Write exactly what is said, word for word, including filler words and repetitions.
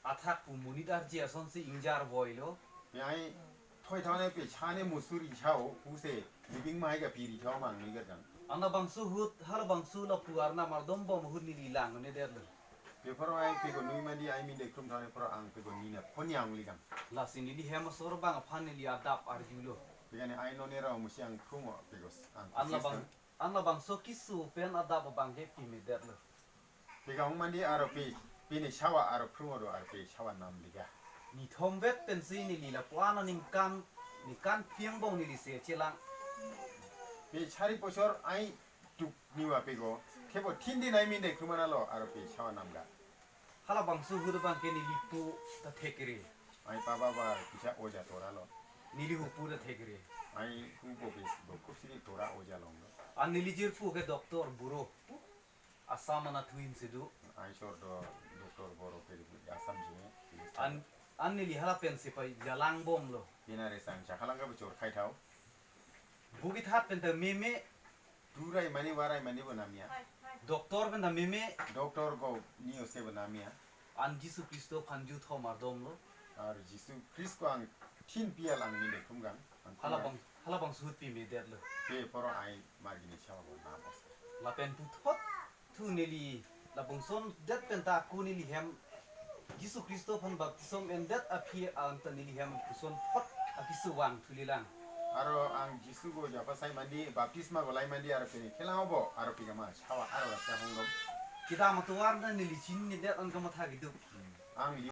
Athak pu monit arje asonsi ingjar boilo. Pi ai thoi thau ne pe chane musuri chau puse living mai ka piri chau mang ni ka jang. An labangso ahut, halabangso lapu arnam ardom bom ahut neli langdun-edetlo. Pi apor ai peko nui mandi ai min de krum thau ne apor ang peko nina phone yang ligam. Lasi neli hem asor abang aphan neli adap arjulo. Pi kane ai non era musi ang krum o peko ang. An labang, an labangso keso pen adap abang ke pimedetlo. Pi kang mandi aro pi, pini chawa aro krumo do aro pi chawa nam liga. Nithom vet pensi neli lapu-an aningkan, ningkan piang bong neli se chelang. Pi chari pochor ai tuk niwa peko. Kebo thin din ai min de krumana lo aro pi chawa nam ga. Halabangso ahut abang ke neli pu ta thekre. Ai pa ba ba kisa oja tora lo. Neli hupu ta thekre. Ai hupo ke bo kusi tora oja long lo. An neli jirpo ke doctor buro. Assam anatthu insi do. Ai sor do doctor buro ke Assam si. An, an neli hala pensi pai jalang bomlo. Pina resang chakhalang ka bochor khai thau. Bu kethat pen ta meme. Turai mani warai mani bo namia. Doctor pen ta meme. Doctor ko ni ose bo namia. An Jisu Khristo aphan juthom ardomlo. Ar Jisu Khristo ang thin pial ang min de krum gang. Halabang, halabangso ahut pimedetlo. Pi apor ai margini chawa bo nam ose. Lapen puthot thu neli labangson det pen ta ku neli hem Jisu Khristo aphan baptism endet aphi anta neli hem puson phot apisu vang thulilang. Aro ang Jisu ko japa sai mandi baptisma ko lai mandi aro pini kelang obo aro pi kama chawa aro rasa hongdom. Kedam atovar na neli chinine det an kamatha kedo. Hmm. Ang li